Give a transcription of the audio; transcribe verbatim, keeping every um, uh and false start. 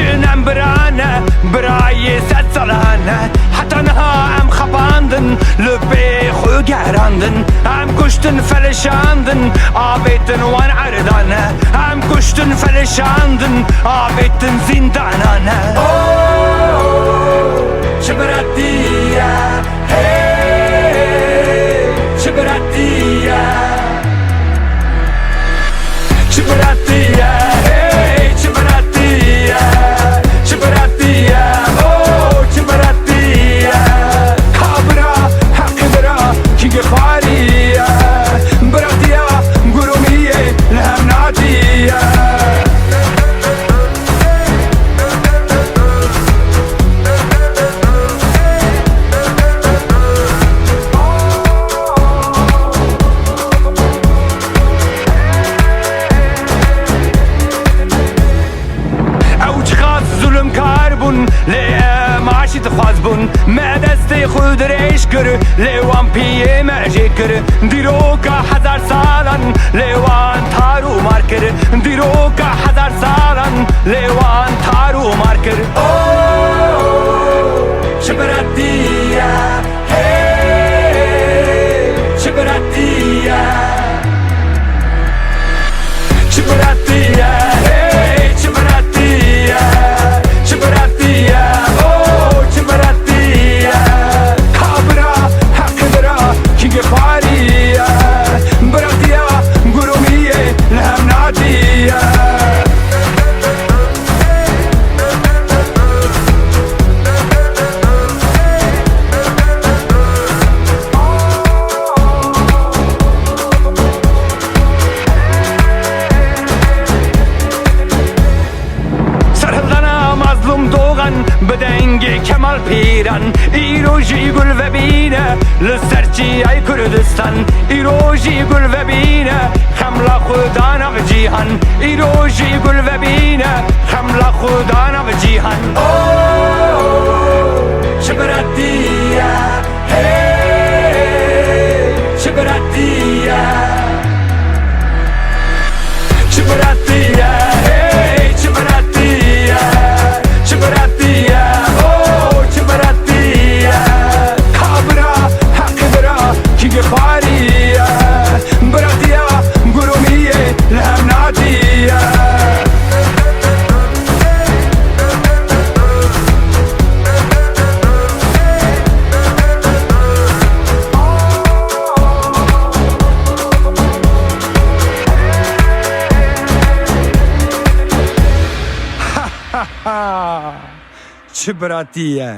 Em bira ne, birayê sed salan e. Heta niha em xapandin, li pê xwe gerandin. Em kuştin, felişandin, avêtin wan erdan e. Em kuştin, felişandin, avêtin zîndanan e. Oh, çi biratî ye, hey, çi biratî ye. Çi biratî ye, hey, çi biratî ye, çi biratî ye, oh, çi biratî ye. Ka bira, heqê bira, kîngê xwarî ye. Biratiya gurumiyê li hev natiye. Ew çiqas zulmkar bûn, lê em aşî dixwaz bûn. Me destê xwe dirêj kir, lê wan piyê me jê kir. Dîroka hezar salan, lê wan tar û mar kir. Dîroka hezar salan, lê wan tar û mar kir. Oh, çi biratî ye, hey, çi biratî ye. Çi biratî ye, hey, çi biratî ye, çi biratî ye, oh, çi biratî ye. Ka bira, heqê bira, kîngê xwarî ye. Biratiya gurumiyê li hev natiye. Serhildana Mazlûm Dogan bi dengê Kemal Pîran. Îro jî gul vebîne li ser çiyayê Kurdistan. Îro jî gul vebîne xemla xwe da nav cîhan. Îro jî gul vebîne xemla xwe da nav cîhan. Oh, çi biratî ye, hey, çi biratî ye. Çi biratî ye, hey, çi biratî ye, çi biratî ye, oh, çi biratî ye. Ka bira, heqê bira, kîngê xwarî ye. Biratiya gurumiyê li hev natiye. Çi biratî ye.